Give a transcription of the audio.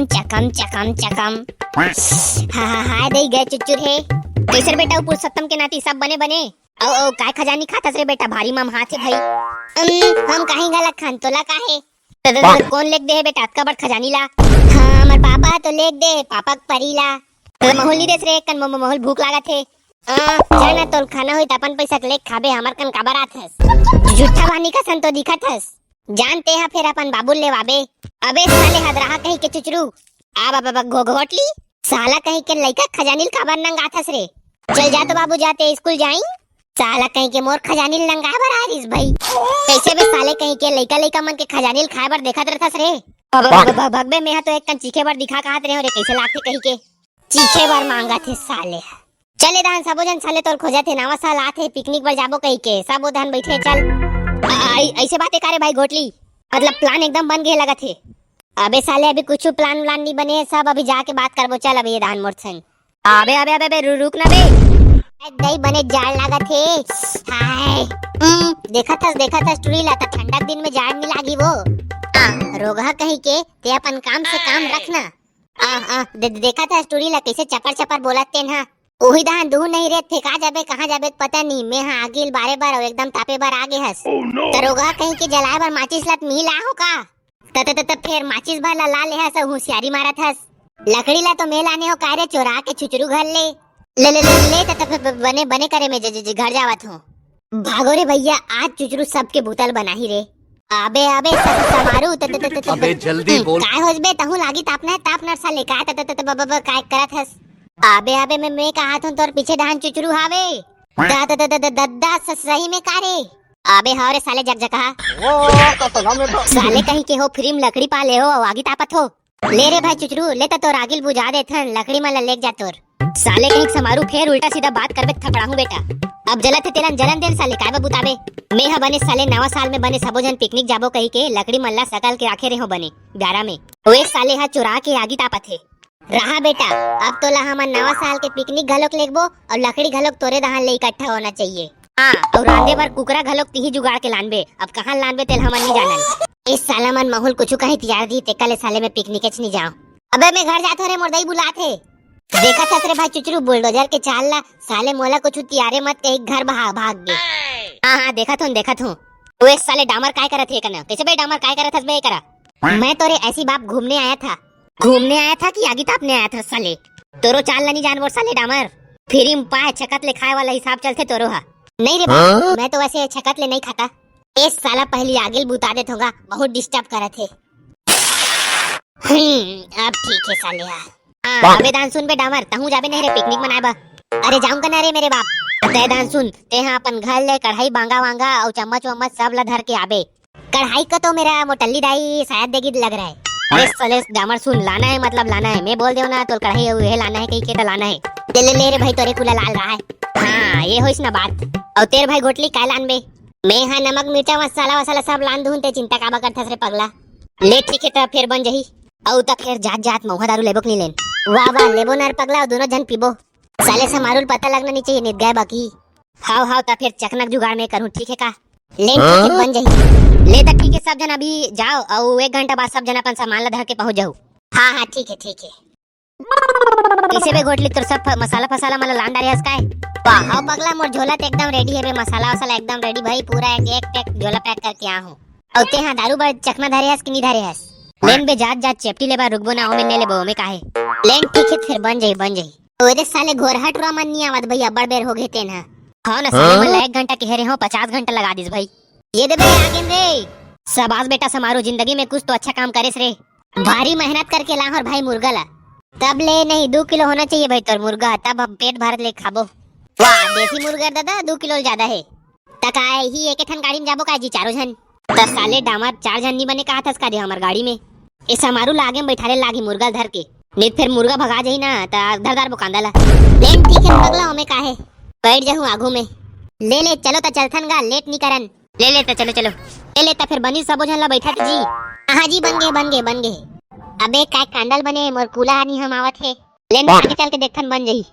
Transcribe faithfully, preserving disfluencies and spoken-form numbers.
चकम चकम चकम। हा हा हा, दई गए चुचुर हे। कैसे रे बेटा, उ पुरुषोत्तम के नाती सब बने बने? अउ अउ काय खजानी खाथस रे बेटा, भारी मम हाथ हे भाई। अम, हम काहे घलक खान, तोला काहे? त, त, त, कौन लेख दे हे बेटा, अतका बड़ खजानी ला? हाँ, हमर पापा तो लेख दे, पापा के परी ला। त, त, महूल नी देस रे, कन म-, म-, महूल भूख लागत हे। हाँ, जाना तोल खाना होई त अपन पैसा के लेख खाबे, हमर कन काबर आथस? झूठा बानी का सन तो दिखत हस। जान तेहा फेर अपन बाबू ल लेवाबे। अबे साले हदराहा कहीं के चुचरू। आ बाबा बा घो-, घोटली। साला कहीं के लइका खजानिल काबर नंगाथस रे? चल जा तो बाबू, जाते स्कूल जाई। साला कहीं के मोर खजानिल नंगाए बर आ रिस भाई। कैसे बे साले कहीं के लइका लइका मन के खजानिल खाए बर देखत रहथस रे? अब, अब, अब, भगबे मेहा तो एक कन चीखे बर दिखा कहत रहे हो रे, कैसे लागथे कहीं के। चीखे बर मांगत हे साले। चल ए दहन सबो झन साले तोर खोजत हे, नवा साल आत हे, पिकनिक बर जाबो कहि के, सब ओ दहन बइठे चल। आ, आ, ऐसे बातें करे भाई घोटली, मतलब प्लान एकदम बन गे लगत हे। अबे साले अभी कुछ प्लान व्लान नहीं बने हे, सब अभी जाके बात करबो। चल अभी ए दहन मोर संग। अबे अबे अबे अबे रु, रुक ना बे। ए, दई बने जाड़ लागत हे। हाय। हम्म, देखत हस देखत हस टुरी ला त ठंडा के दिन में जाड़ नहीं लागी वो। आ, रोगहा कहीं के ते अपन काम से काम रखना। आ, आ, दे-, दे-, देखत हस टूरी ला कइसे चपर चपर बोलत तेन हा। उही दहन दुहू नहीं रे, फेंका जाबे, कहाँ जाबे पता नहीं। मैं हा आगिल बारे बर अउ एकदम तापे बर आगे हस। त रोगहा कहीं के जलाए बर माचिस ला त मिही ला हो का? त, त, त, त फेर माचिस भर ला, ला ले हस अउ हुसियारी मारत हस। लकड़ी ला तो मैं लाने हो का रे, चोरा के छुचरू घर ले। ले, ले, ले, ले, त, त, ब-, ब-, बने, बने करे मैं ज-, ज-, ज-, घर जावत हूँ। भागो रे भैया, आज चुचरू सबके बुतल बनाही रे। अबे, अबे, स-, स-, समारू, त-, त-, त-, त-, त-, अबे, जल्दी हम्म, बोल। काय होस बे, तहूँ लागी तापना है, तापना साले, काय त-, त-, त-, त-, ब-, ब-, ब-, काय करत हस? अबे, अबे, मैं, मैं कहा थूँ तोर पीछे डहान चुचरू हावे। द-, द-, द-, द-, द-, दद्दा, स-, सही में का रे? अबे, हव रे साले जकजकहा। साले कहीं के हो, फ्री में लकड़ी पा ले हो, अउ आगी तापत हो। ले रे भाई चुचरू, ले त तोर आगिल बुझा देथन, लकड़ी मन ला लेग जा तोर। साले कहीं समारू फेर उल्टा सीधा बात करबे त थपड़ाहूं बेटा। अब जलत हे तेलन जलन देन साले, काय बा बुताबे? मैं हा बने साले नवा साल में बने सबो झन पिकनिक जाबो कही के लकड़ी मन ला सकल के राखे रेहो बने गारा में। ओए साले हा चुरा के आगी तापत हे। रहा बेटा, अब तोला हमन नवा साल के पिकनिक घलोक लेगबो अउ लकड़ी घलोक तोरे दहान ले इकट्ठा होना चाहिए। हाँ, अउ रांधे बर कुकरा घलोक तिही जुगाड़ के लानबे। अब कहाँ लानबे तेल हमन नी जानन। ए साला मन माहौल कुछु कहीं तियार दी, तेकर ले साले मैं पिकनिकेच नी जाऊं। अबे मैं घर जात हो रे, मोर दई बुलात हे। देखत हस रे भाई चुचरू बुलडोजर के चाल ला, साले मोला कुछु तियारे मत कही घर भाग, भाग गे। हाँ, हाँ, देखत हूँ, देखत हूँ। ओए साले डामर काय करत हे कना? कैसे बे डामर काय करत हस बे करा? मैं तो रे ऐसी बाप घूमने आया था। घूमने आया था कि आगी तापने आया था साले? तोरो चाल ला नी जानबो साले डामर। फ्री में पाए छकत ले खाए वाला हिसाब चलथे तोरो हा। नहीं रे बाप, हाँ? मैं तो वैसे छकत ले नहीं खाता। ए साला पहली आगिल बुता देत होगा, बहुत डिस्टर्ब करत हे। हम्म, अब ठीक है साले हा। हाँ, अबे दान सुन बे डामर, तहूँ जाबे नहीं रे पिकनिक मनाए बर? अरे जाऊंगा ना रे मेरे बाप। तय दान सुन, ते हा अपन घर ले कढ़ाई बांगा वांगा अउ चम्मच वम्मच सब ला धर के आबे। कढ़ाई का तो मेरा मोटल्ली दाई शायद देगी लग रहा है। अरे सलेस डामर सुन, लाना है मतलब लाना है, मैं बोल देव ना तो कढ़ाई अउ ये लाना है कही के तो लाना है। ले ले ले रे भाई, तोरे कुला लाल रहा है। हाँ, ये होइस ना बात। अउ तेरे भाई घोटली काय लानबे? मैं हा नमक मिर्चा मसाला वसाला सब लान दूं, ते चिंता काबर करथस रे पगला? ले ठीक है त फेर बन जही। अउ त फेर जात जात महुआ दारू लेबो कि नहीं लेन? वाह वाह, लेबो ना रे पगला, अउ दोनों झन पीबो। साले समारू ल पता लगना नहीं चाहिए, नित गए बाकी। हाव हाव, त फेर चकनक जुगाड़ में करूँ, ठीक है का? लेन ठीक है, हाँ? बन जही। ले त ठीक है, सब झन अभी जाओ अउ एक घंटा बाद सब झन अपन सामान ला धर के पहुंच जाओ। हाँ हाँ, ठीक है ठीक है। कैसे बे घोटली, तोर सब फ-, मसाला फसाला मन ला लान डारे हस काय? वाह, हाव पगला, मोर झोला त एकदम रेडी है बे, मसाला वसाला एकदम रेडी भाई, पूरा एक एक पैक झोला पैक करके आ हूँ। अउ ते हाँ दारू बर चकना धरे हस कि नहीं धरे हस? लेन बे, जात जात चेपटी लेबा रुकबो ना, ओमे ले लेबो, ओमे काहे? लेन ठीक है, फिर बन जाही, बन जाही। ओरे साले घोरहा टुरा मन नहीं आवत भाई, अब्बड़ बेर हो गए तेन हा। हाँ ना, साले मन ला एक घंटा के हेरे हो, पचास घंटा लगा दिस भाई। ये दे बे, आ गेन रे। शाबाश बेटा समारू, जिंदगी में कुछ तो अच्छा काम करेस रे। भारी मेहनत करके लाहर भाई मुर्गा ला। तब ले नहीं, दू किलो होना चाहिए भाई तोर मुर्गा, तब हम पेट भर ले खाबो। वाह, देसी मुर्गा दादा, दू किलो ज्यादा है। त का ही एक ठन गाड़ी में जाबो का जी, चारों झन? त साले डामर, चार झन नी बने कहा थस का दे हमर गाड़ी में? ए समारू ला आगे में बैठाले लागी मुर्गा ल धर के। नहीं त फिर मुर्गा भगा जाही ना, त धर धर बोकांदा ला। लेन ठीक है पगला, ओमे का है? बैठ जाहूँ आगू में। ले ले, चलो त चलथन गा, लेट नी करन। ले ले त चलो, चलो। ले ले त फिर बनी सबो झन ला बैठा जी। हाँ जी, बन गए, बन गए, बन गए। अबे काय कांडल बने, मोर कूला हानि हम आवत है। लेन आगे चल के देखथन बन जाही।